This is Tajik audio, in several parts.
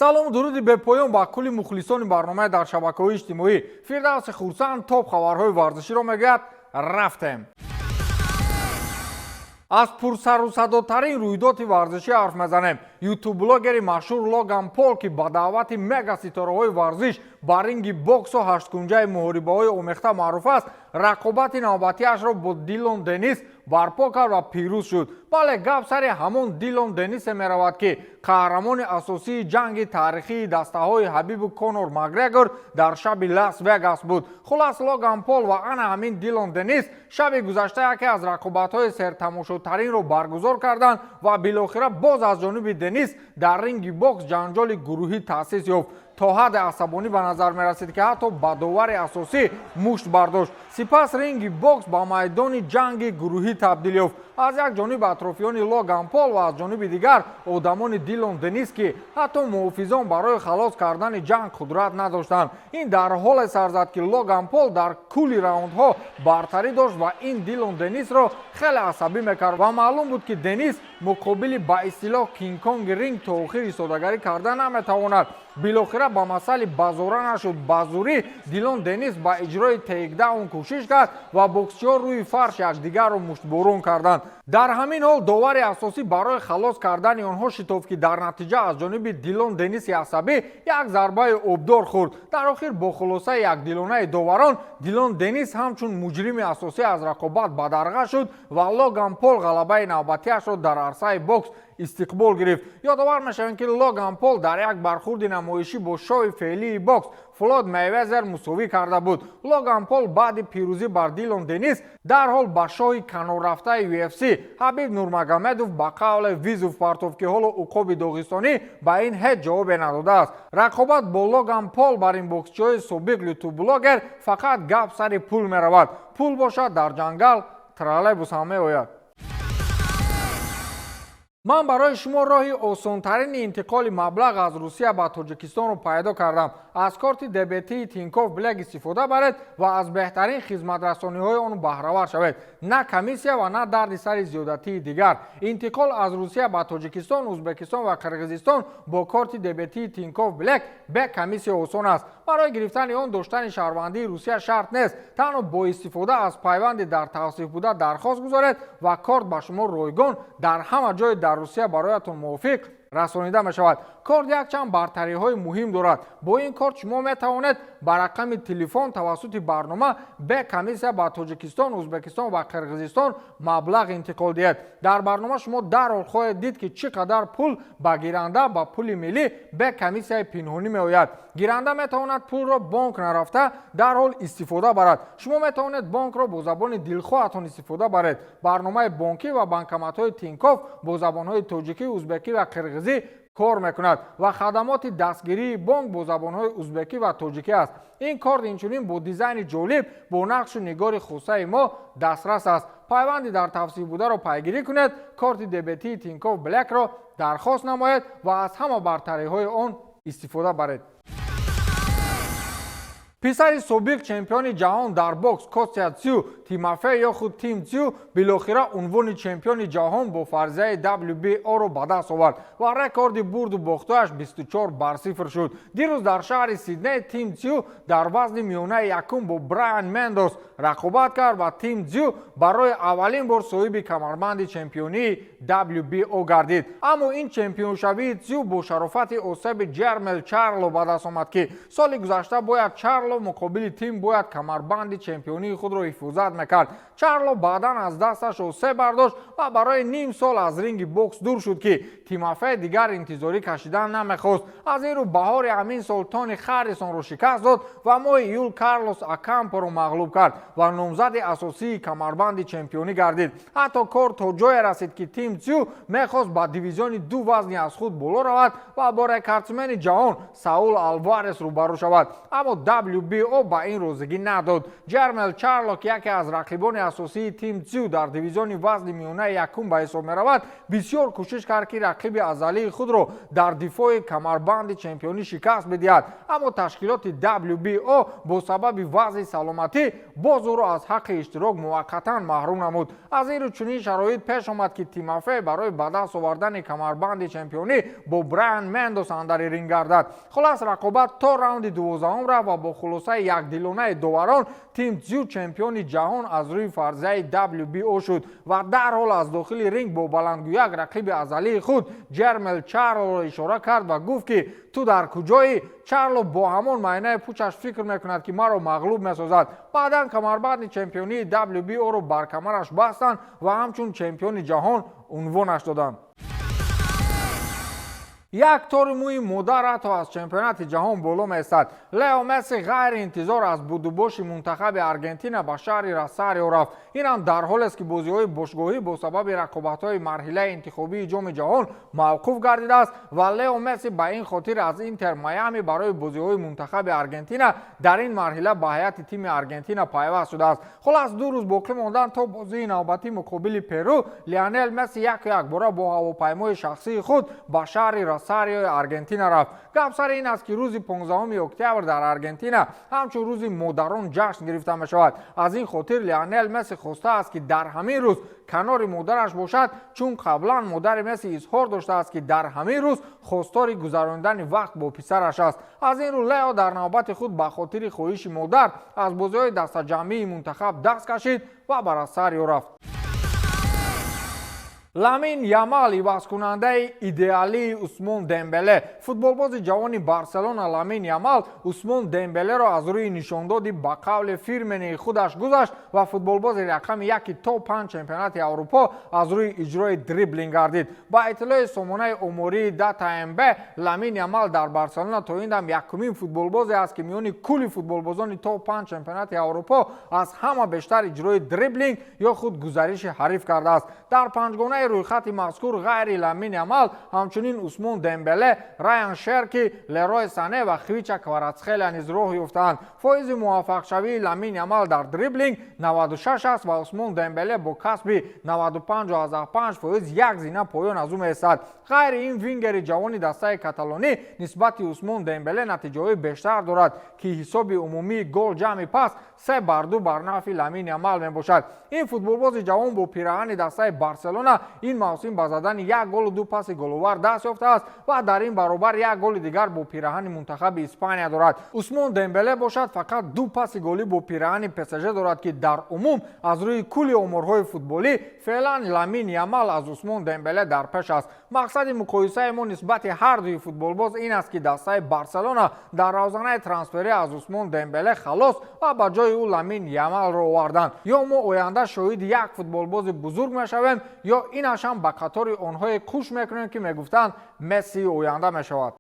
Салому дуруди бепоён ба кулли мухлисони барномаи дар шабакаҳои иҷтимоӣ. Фирдавси Хурсанд топ хабарҳои варзиширо мегӯяд. Рафтем. Аз пурсарусадотарин рӯйдоди варзишӣ ҳарф мезанем. Ютуб-блогери машҳур Логан Пол, ки ба даъвати мега ситораҳои варзиш ба ринги боксу ҳашткунҷаи муҳорибаҳои омехта маъруф аст, рақобати навбатиашро бо Дилон Денис барпо кард ва пирӯз шуд. Бале, гап сари ҳамон Дилон Денисе меравад, ки қаҳрамони асосии ҷанги таърихии дастаҳои Ҳабибу Конор Макгрегор дар шаби Лас Вегас буд. Хулас, Логан Пол ва ана ҳамин Дилон Денис шаби гузашта яке аз рақобатҳои сертамошотаринро баргузор карданд ва билохира боз аз ҷониби Денис дар ринги бокс ҷанҷоли гурӯҳӣ таъсис ёфт. То ҳадде асабонӣ ба назар мерасид, ки ҳатто ба довари асосӣ мушт бардошт. Сипас ринги бокс ба майдони ҷанги гурӯҳӣ табдил ёфт. Аз як ҷониб атрофиёни Логан Пол ва аз ҷониби дигар одамони Дилон Денис, ки ҳатто муҳофизон барои халос кардани ҷанг қудрат надоштанд. Ин дар ҳоле сар зад, ки Логан Пол дар кулли раундҳо бартарӣ дошт ва ин Дилон Денисро хеле асабӣ мекард ва маълум буд, ки Денис муқобили ба истилоҳ Кингконги ринг то охир истодагарӣ карда наметавонад. Билохира ба масъали базора нашуд, ба зурӣ Дилон Денис ба иҷрои тейкдаун кӯшиш кард ва боксчиҳо рӯи фарш якдигарро муштборон карданд. Дар ҳамин ҳол довари асосӣ барои халос кардани онҳо шитофт, ки дар натиҷа аз ҷониби Дилон Дениси асабӣ як зарбаи обдор хӯрд. Дар охир бо хулосаи якдилонаи доварон Дилон Денис ҳамчун муҷрими асосӣ аз рақобат бадарға шуд ва Логан Пол ғалабаи навбатиашро дар арсаи бокс истиқбол гирифт. Ёдовар мешавем, ки Логан Пол дар як бархурди намоишӣ бо шоҳи феълии бокс Флойд Мейвезер мусовӣ карда буд. Логан Пол баъди пирӯзӣ бар Дилон Денис дарҳол ба шоҳи каноррафтаи UFC Ҳабиб Нурмагомедов ба қавле вызов партофт, ки ҳоло уқоби доғистонӣ ба ин ҳеҷ ҷавобе надодааст. Рақобат бо Логан Пол бар ин боксчиҳои собиқ ютубблогер фақат гап сари пул меравад. Пул бошад, дар ҷангал троллейбус ҳам меояд. Ман барои шумо роҳи осонтарини интиқоли маблағ аз Русия ба Тоҷикистонро пайдо кардам. Аз корти дебетии Тинькофф Блэк истифода баред ва аз беҳтарин хизматрасониҳои он баҳравар шавед. На комиссия ва на дарди сари зиёдатии дигар. Интиқол аз Русия ба Тоҷикистон, Узбекистон ва Қирғизистон бо корти дебетии Тинькофф Блэк бе комиссия осон аст. Барои гирифтани он доштани шаҳрвандии Русия шарт нест. Танҳо бо истифода аз пайванди дар тавсиф буда дархост гузоред ва корт ба шумо ройгон дар ҳама ҷой дар Русия бароятон мувофиқ расонида мешавад. Корт якчанд бартариҳои муҳим дорад. Бо ин корт шумо метавонед ба рақами телефон тавассути барнома бе комиссия ба Тоҷикистон, Узбекистон ва Қирғизистон маблағ интиқол диҳед. Дар барнома шумо дарҳол хоҳед дид, ки чӣ қадар пул ба гиранда ба пули миллӣ бе комиссияи пинҳонӣ меояд. Гиранда метавонад пулро бонк нарафта дарҳол истифода барад. Шумо метавонед бонкро бо забони дилхоҳатон истифода баред. Барномаи бонкӣ ва банкоматҳои Тинькофф бо забонҳои тоҷикӣ, узбекӣ ва қирғизӣ кор мекунад ва хадамоти дастгирии бонк бо забонҳои узбекӣ ва тоҷикӣ аст. Ин корт инчунин бо дизайни ҷолиб, бо нақшу нигори хусаи мо дастрас аст. Пайванди дар тавсиф бударо пайгирӣ кунед, корти дебетии Тинькофф Блекро дархост намоед ва аз ҳама бартариҳои он истифода баред. Писари собиқ чемпиони ҷаҳон дар бокс Костя Цю, Тимофей ё худ Тим Цю, билохира унвони чемпиони ҷаҳон бо фарзияи WBO-ро ба даст овард ва рекорди бурду бохтояш 24-0 шуд. Дирӯз дар шаҳри Сидней Тим Цю дар вазни миёнаи якум бо Брайан Мендос рақобат кард ва Тим Цю барои аввалин бор соҳиби камарбанди чемпионии WBO гардид. Аммо ин чемпионшавии Цю бо шарофати осеби Ҷермел Чарло ба даст омад, ки соли гузашта бояд Чарло муқобили Тим бояд камарбанди чемпионии худро ҳифозат мекард. Чарло баъдан аз дасташ осеб бардошт ва барои ним сол аз ринги бокс дур шуд, ки Тимофей дигар интизорӣ кашидан намехост. Аз ин рӯ баҳори ҳамин сол Тони Харрисонро шикаст дод ва моҳи июл Карлос Акампоро мағлуб кард ва номзади асосии камарбанди чемпионӣ гардид. Ҳатто кор то ҷое расид, ки Тим Цю мехост ба дивизиони ду вазни аз худ боло равад ва бо рекордсмени ҷаҳон Саул Алварес рӯбарӯ шавад, аммо WBO WBO ба ин розигӣ надод. Ҷермел Чарло, ки яке аз рақибони асосии Тим Цзю дар дивизиони вазни миёнаи якум ба ҳисоб меравад, бисёр кӯшиш кард, ки рақиби азалии худро дар дифои камарбанди чемпионӣ шикаст бидиҳад, аммо ташкилоти WBO бо сабаби вазъи саломатӣ боз ӯро аз ҳаққи иштирок муваққатан маҳрум намуд. Аз ин рӯ чунин шароит пеш омад, ки Тимофей барои ба даст овардани камарбанди чемпионӣ бо Брайан Мендос андари ринг гардад. Хулас, рақобат то раунди 12-ум рафт ва бо хулосаи якдилонаи доварон Тим Цзю чемпиони ҷаҳон аз рӯи фарзияи WBO шуд ва дарҳол аз дохили ринг бо баландгӯяк рақиби азалии худ Ҷермел Чарлоро ишора кард ва гуфт, ки ту дар куҷоӣ? Чарло бо ҳамон майнаи пучаш фикр мекунад, ки маро мағлуб месозад. Баъдан камарбанди чемпионии WBO-ро бар камараш бастанд ва ҳамчун чемпиони ҷаҳон унвонаш доданд. Як тори мӯи модар ҳатто аз чемпионати ҷаҳон боло меистад. Лео Месси ғайриинтизор аз будубоши мунтахаби Аргентина ба шаҳри Росарио рафт. Инам дар ҳолест, ки бозиҳои бошгоҳӣ бо сабаби рақобатҳои марҳилаи интихобии Ҷоми ҷаҳон мавқуф гардидааст ва Лео Месси ба ин хотир аз Интер Майами барои бозиҳои мунтахаби Аргентина дар ин марҳила ба ҳайати тими Аргентина пайваст шудааст. Хулас, 2 рӯз боқӣ мондан то бозии навбатӣ муқобили Перу, Лионел Месси яку якбора бо ҳавопаймои шахсии худ ба шаҳри Росариои Аргентина рафт. Гап сари ин аст, ки рӯзи 15 октябр дар Аргентина ҳамчун рӯзи модарон ҷашн гирифта мешавад. Аз ин хотир Лионел Месси хостааст, ки дар ҳамин рӯз канори модараш бошад, чун қаблан модари Месси изҳор доштааст, ки дар ҳамин рӯз хостори гузаронидани вақт бо писараш аст. Аз ин рӯ Лео дар навбати худ ба хотири хоҳиши модар аз бозиҳои дастаҷамъии мунтахаб даст кашид ва ба Росарио рафт. Ламин Ямал ивазкунандаи идеалии Усмон Дембеле. Футболбози ҷавони Барселона Ламин Ямал Усмон Дембелеро аз рӯи нишондоди ба қавли фирмении худаш гузашт ва футболбози рақами яки топ панҷ чемпионати Аврупо аз рӯи иҷрои дриблинг гардид. Ба иттилои сомонаи омории Дата МБ, Ламин Ямал дар Барселона то ин дам якумин футболбозе аст, ки миёни кулли футболбозони топ панҷ чемпионати Аврупо аз ҳама бештар иҷрои дриблинг ё худ гузариши ҳариф кардааст. Дар панҷгонаи рӯйхати мазкур ғайри Ламин Ямал ҳамчунин Усмон Дембеле, Раян Шерки, Лерой Сане ва Хвича Кварацхелия низ роҳ ёфтаанд. Фоизи муваффақшавии Ламин Ямал дар дриблинг 96 аст ва Усмон Дембеле бо касби 95,5% як зина поён аз ӯ меистад. Ғайри ин, вингери ҷавони дастаи каталонӣ нисбати Усмон Дембеле натиҷаҳои бештар дорад, ки ҳисоби умумии гол ҷамъи пас 3-2 бар нафъи Ламин Ямал мебошад. Ин футболбози ҷавон бо пираҳани дастаи Барселона ин мавсим ба задани як голу ду паси головар даст ёфтааст ва дар ин баробар як голи дигар бо пираҳани мунтахаби Испания дорад. Усмон Дембеле бошад, фақат ду паси голӣ бо пираҳани ПСЖ дорад, ки дар умум аз рӯи кулли оморҳои футболӣ феълан Ламин Ямал аз Усмон Дембеле дар пеш аст. Мақсади муқоисаи мо нисбати ҳар дуи футболбоз ин аст, ки дастаи Барселона дар равзанаи трансферӣ аз Усмон Дембеле халос ва ба ҷои ӯ Ламин Ямалро оварданд. Ё мо оянда шоҳиди як футболбози бузург мешавем, ё инашам ба қатори онҳое кӯш мекунем, ки мегуфтанд, Мессии оянда мешавад.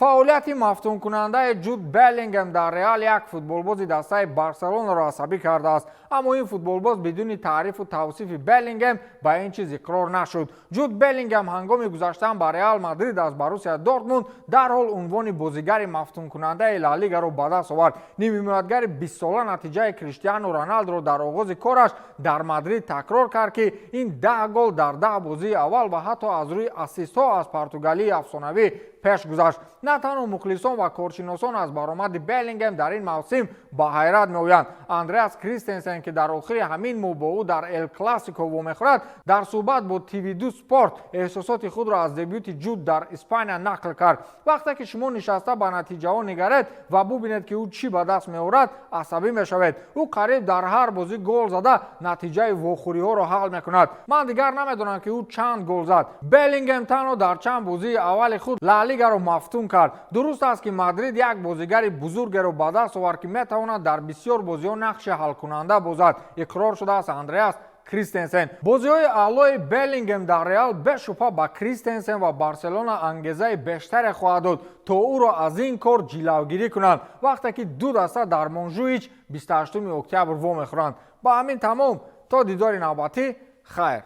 Фаъолияти мафтункунандаи Ҷуд Беллингем дар Реал як футболбози дастаи Барселонаро асабӣ кардааст, аммо ин футболбоз бидуни таърифу тавсифи Беллингем ба ин чиз иқрор нашуд. Ҷуд Беллингем ҳангоми гузаштан ба Реал Мадрид аз Боруссия Дортмунд дарҳол унвони бозигари мафтункунандаи Ла Лигаро ба даст овард. Нимҳимоятгари 20-сола натиҷаи Криштиану Роналдуро дар оғози кораш дар Мадрид такрор кард, ки ин 10 гол дар 10 бозии аввал, ва ҳатто аз рӯи ассистҳо аз португалии афсонавӣ пеш гузашт. На танҳо мухлисон ва коршиносон аз баромади Беллингем дар ин мавсим ба ҳайрат меоянд. Андреас Кристенсен, ки дар охири ҳамин моҳ бо ӯ дар Эл Классико вомехӯрад, дар суҳбат бо ТВ2 Спорт эҳсосоти худро аз дебюти Ҷуд дар Испания нақл кард. Вақте ки шумо нишаста ба натиҷаҳо нигаред ва бубинед, ки ӯ чӣ ба даст меорад, асабӣ мешавед. Ӯ қариб дар ҳар бозӣ гол зада, натиҷаи вохӯриҳоро ҳал мекунад. Ман дигар намедонам, ки ӯ чанд гол зад. Беллингем танҳо дар чанд бозии аввали худ Ла Лигаро мафтун кард. Дуруст аст, ки Мадрид як бозигари бузургеро ба даст овард, ки метавонад дар бисёр бозиҳо нақши ҳалкунанда бозад, иқрор шудааст Андреас Кристенсен. Бозиҳои аълои Беллингем дар Реал бешубҳа ба Кристенсен ва Барселона ангезаи бештаре хоҳад дод, то ӯро аз ин кор ҷилавгирӣ кунанд, вақте ки ду даста дар Монжуич 28 октябр вомехӯранд. Ба ҳамин тамом, то дидори навбатӣ, хайр.